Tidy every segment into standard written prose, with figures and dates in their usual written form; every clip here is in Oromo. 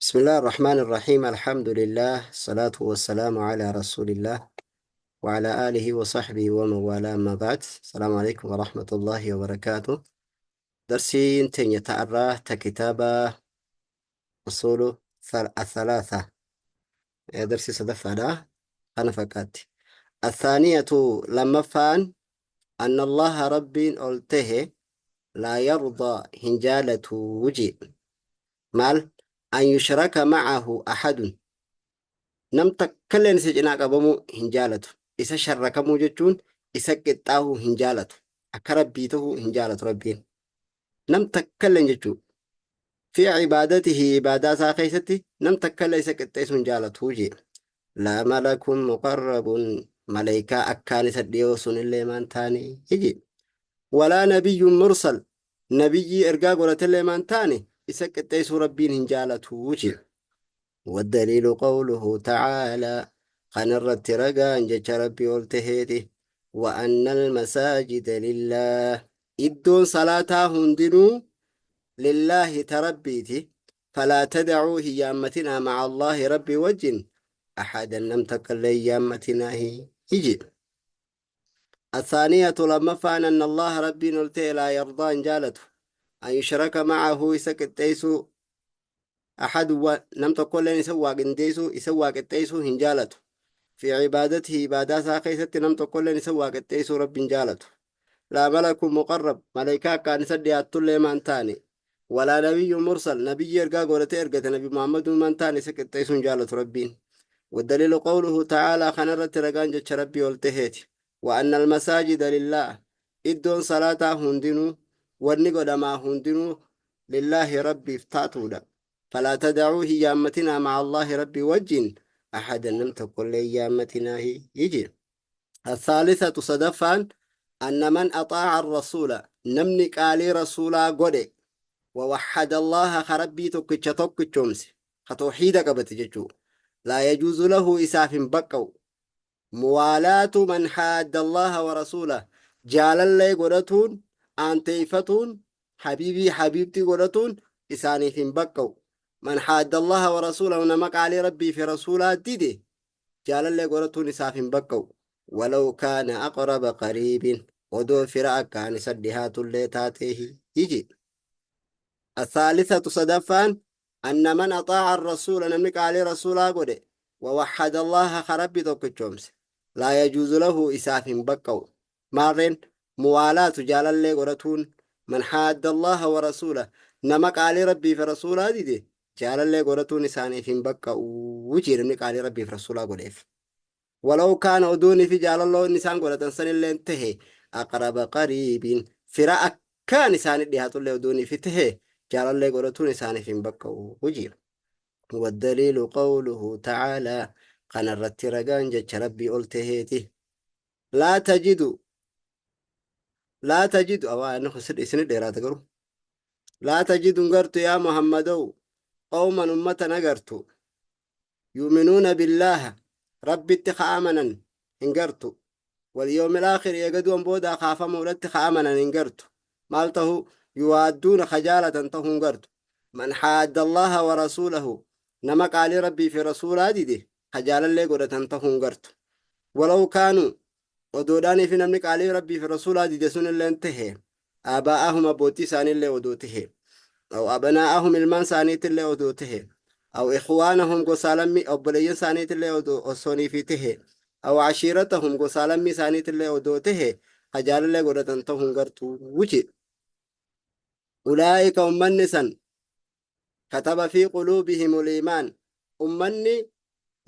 بسم الله الرحمن الرحيم. الحمد لله، الصلاة والسلام على رسول الله وعلى آله وصحبه ومن والاه، أما بعد، السلام عليكم ورحمة الله وبركاته. درسي تنية كتاب أصول الثلاثة، درسي صدفة أنا فكات. الثانية لما فان أن الله ربي قلته لا يرضى هنجالة وجي maal an yushraka ma'ahu ahadun, nam takkalleen isa cinaa qabamuu hin jaalatu. Isa sharrakamuu jechuun isa qixxaahuu hin jaalatu, akka Rabbii tahuu hin jaalatu Rabbiin nam takkalleen jechuu. Fi cibaadatihi, ibaadaa isaa keessatti nam takkallee isa qixxeessuu hin jaalatu jee. Laa malakun muqarrabun, maleykaa akkaan isa dhiyoo sunillee maan taane jee. Walaa nabiyyun mursal, nabiyyii ergaa godhatellee maan taane isa qixxeessuu Rabbiin hin jaalatu jee. Waddaliilu qawluhu ta'aalaa, kanarratti ragaan jecha Rabbii ol taheeti. Wa anna almasaajida lillaah, iddoon salaataa hundinuu lillaahi ta Rabbiiti. Falaa tadacuu, hin yaammatinaa, maca Allaahi, Rabbii wajjin, ahadan, nam takkallee hin yaammatinaa hiji. الثانية لمفان أن الله ربي نلتي لا يرضى إن جالته أن يشرك معه إسا قطيسو أحد، نم تقول لين يسوى قنديسو يسوى قطيسو هنجالته في عبادته، عبادة ساقيست نم تقول لين يسوى قطيسو رب جالته. لا ملك مقرب، ملائكة كان سدي أتولي من تاني، ولا نبي مرسل، نبي يرقى قولة إرقى نبي محمد من تاني سكتيسون جالة ربين. والدليل قوله تعالى، خنرت رقان جتش ربي والتهيت وأن المساجد لله، إدون صلاة هندنو ونقود ما هندنو لله ربي افتاتودا، فلا تدعوه يامتنا مع الله ربي وجن أحدا، لم تقل لي يامتنا هي يجي. الثالثة صدفا أن من أطاع الرسول، نمني قالي رسولا قدي، ووحد الله، خربي تكتش تكتشمس ختوحيد قبت ججو، لا يجوز له إساف بقو موالاة من حاد الله ورسوله، جال الله قدتون أنتيفتون حبيبي حبيبتي قدتون إساني في بقو من حاد الله ورسوله، ونمك علي ربي في رسوله ديدي جال الله قدتون إساف بقو ولو كان أقرب قريب، ودو فراء كان سدهات اللي تاتيه يجي. الثالثة صدفان أن من أطاع الرسول، نمك عليه رسولا قده، ووحد الله، خربي توكتشومس، لا يجوز له إساف بقو مارين موالاة جال اللي قرتون من حاد الله ورسوله، نمك علي ربي في رسوله دي جال اللي قرتون إساني في بقو وجير نمك علي ربي في رسوله قده ولو كان أدوني في جال الله نسان قرتن سن اللي انتهي أقرب قريب، فراء كان إساني دي هاتو اللي أدوني في تهي جال اللي قرتون إساني في بقو وجير. والدليل قوله تعالى، قن الرترقان جتش ربي قلتهيتي لا تجد لا تجد أو أنه سر إسن ديرات لا تجد نقرت يا محمد قوما أمة نقرت يؤمنون بالله، ربي اتخامنا انقرت، واليوم الآخر يقدون بودا خاف مولد خامنا انقرت، مالته يوادون خجالة تهم قرت من حاد الله ورسوله، نما قال ربي في رسول دي خجالة اللي قرت تهم قرت، ولو كانوا ودوداني في نمك علي ربي في رسول دي سن اللي انتهي آباءهم أبوتي ساني اللي ودوته أو أبناءهم المان سانيت اللي ودوته أو إخوانهم قصالمي أو بلين سانيت اللي ودو في ته أو عشيرتهم قصالمي سانيت اللي ودوته خجال اللي قرت تهم قرت وجي. أولئك أمنسا كتب في قلوبهم الإيمان، أمني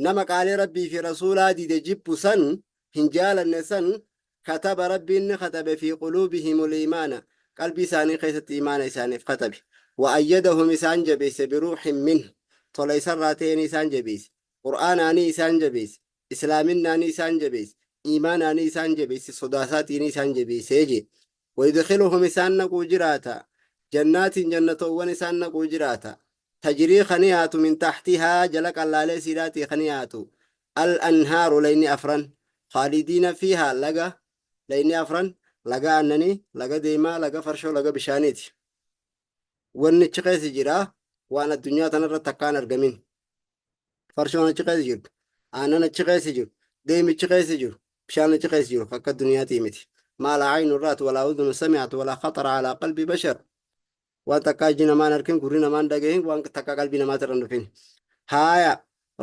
نما قال ربي في رسولا دي جب سن هنجال النسن، كتب ربي إن كتب في قلوبهم الإيمان، قلبي ساني قيست إيمان ساني كتب، وأيدهم إسان جبيس بروح منه، طلي سراتين إسان جبيس، قرآن أني إسان جبيس، إسلامنا أني إسان جبيس، إيمان أني إسان جبيس، صداسات إسان جبيس يجي. ويدخلهم إسان نقو جراتا جنات، جنة ونسان نقو جراتا تجري خنيات من تحتها، جلك الله ليسيراتي خنيات الأنهار لين أفرن خالدين فيها، لقى لين أفرن لقى أنني لقى ديما لقى فرشو لقى بشانيت ونتشقيس جرا. Waan addunyaa tanarratti takkaan argamin. Farshoon achi keessa jirtu, aannan achi keessa jiru, deemi achi keessa jiru, bishaan achi keessa jiru akka duniyaatii miti. Maa laa aynu ra'at walaa udhunu sami'at walaa khaxara alaa qalbi bashar. Waan takkaa ijji namaan arkin, gurri namaan dhagahin, waan takkaa qalbii namaatirra hin dhufin. Haaya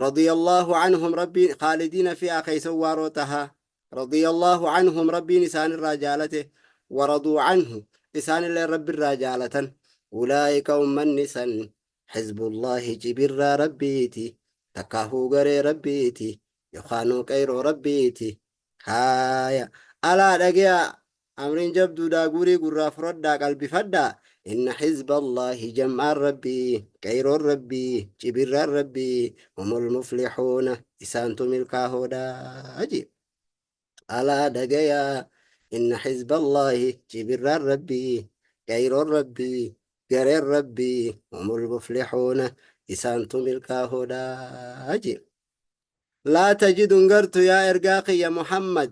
radiyallahu anhum rabbiin khaalidiina fiihaa keessa waaroo tahaa. Radiyallahu anhum rabbiin isaanirraa jaalate waraduu anhu isaanillee rabbirraa jaalatan. Ulaa'ika ummanni san xizbullaahi cibirraa rabbiiti takkaahuu garee rabbiiti yookaanuu qeyroo rabbiiti. Haaya alaa dhage'a amriin jabduudhaa guurii gurraa fudhadhaa qalbifadhaa inna xizballaahi jam'aan rabbii qeyroon rabbii cibirraan rabbii humul muflixuuna isaantu milkaahoodhaa jee. Alaa dhagayaa inna xizballaahi cibirraan rabbii qeyroon rabbii gareen rabbii humul muflixuuna isaantu milkaahoodhaa jee. Laa tajidu hin gartu yaa ergaa kiyya Muhammad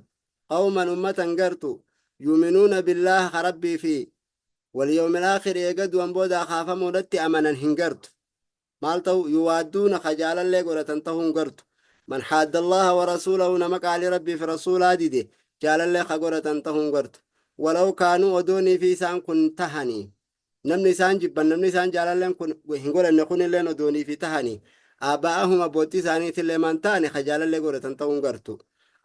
qawman ummatan gartu yuuminuuna billaah ka rabbii fi walyawmil aakhir eega du'an boodaa kaafamuudhatti amanan hin gartu. Maal ta'u yuwaadduuna ka jaalallee godhatan ta'uu hin gartu. Man haaddallaha wa rasuulahu nama qaalii rabbii fi rasuulaa dide jaalallee ka godhatan ta'uu hin gartu. Walaw kaanuu odoonii fi isaan kun tahanii namni isaan jibban namni isaan jaalalleen kun hin godhanne kunilleen odoonii fi tahanii aabaa'ahum abbootii isaaniitillee maan ta'ani ka jaalallee godhatan ta'uu hin gartu.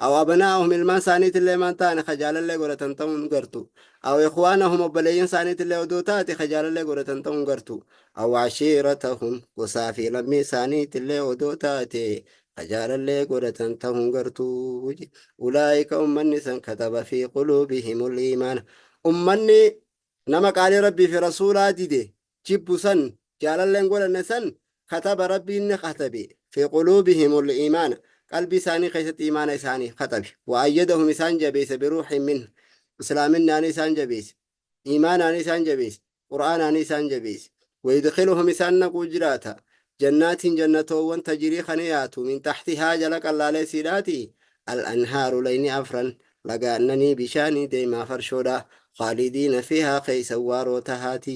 Aw abnaa'ahum ilmaan isaaniitillee maan ta'ani ka jaalallee godhatan ta'uu hin gartu. Aw ikhwaanahum obboleeyyan isaaniitillee odoo taate ka jaalallee godhatan ta'uu hin gartu. Aw ashiiratahum gosaa fi lammii isaaniitillee odoo taate ka jaalallee godhatan ta'uu hin gartu. Ulaa'ika ummanni san kataba fi quluubihimul iimaana. Ummanni nama qaalii rabbii fi rasuulaa dide jibbu san jaalalleen godhanne san kataba rabbiin ni katabe fi quluubihimul iimaana qalbii isaanii keessatti iimaana isaanii katabe wa ayyadahum isaan jabeesse biruuhin min islaaminaan isaan jabeesse iimaanaan isaan jabeesse qur'aanaan isaan jabeesse wayudkiluhum isaan naquu jiraata jannaatiin jannatoowwan tajrii kan yaatu min taxtihaa jala qallaalee siidhaati al-anhaaru layni afran laga annanii bishaanii deemaa farshoodha khaalidiina fiihaa keeysa waaroo tahaati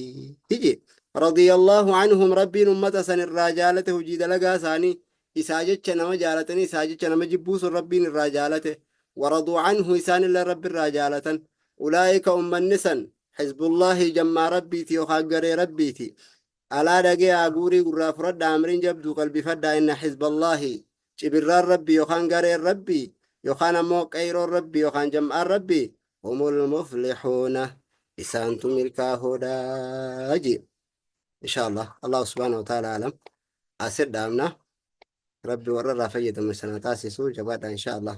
hije. Radiyallahu anhum rabbiin ummata san irraa jaalate hojii dalagaa isaanii isaa jecha nama jaalatanii isaa jecha nama jibbuu sun rabbiin irraa jaalate waraduu anhu isaanillee rabbi irraa jaalatan. Ulaa'ika ummanni san xizbullaahi jammaa rabbiiti yookaan garee rabbiiti. Alaa dhage'aa guurii gurraa fudhadhaa amriin jabduu qalbifadhaa inna xizballaahi cibirraan rabbii yookaan gareen rabbii yookaan ammoo qeyroon rabbii yookaan jam'aan rabbii humul muflixuuna isaantu milkaahoodha jee. Insha Allah Allah subhaanahu wa ta'ala alam asir dhaabna rabbi warra irraa fayyadamu sana taasisu jabaadha insha Allah.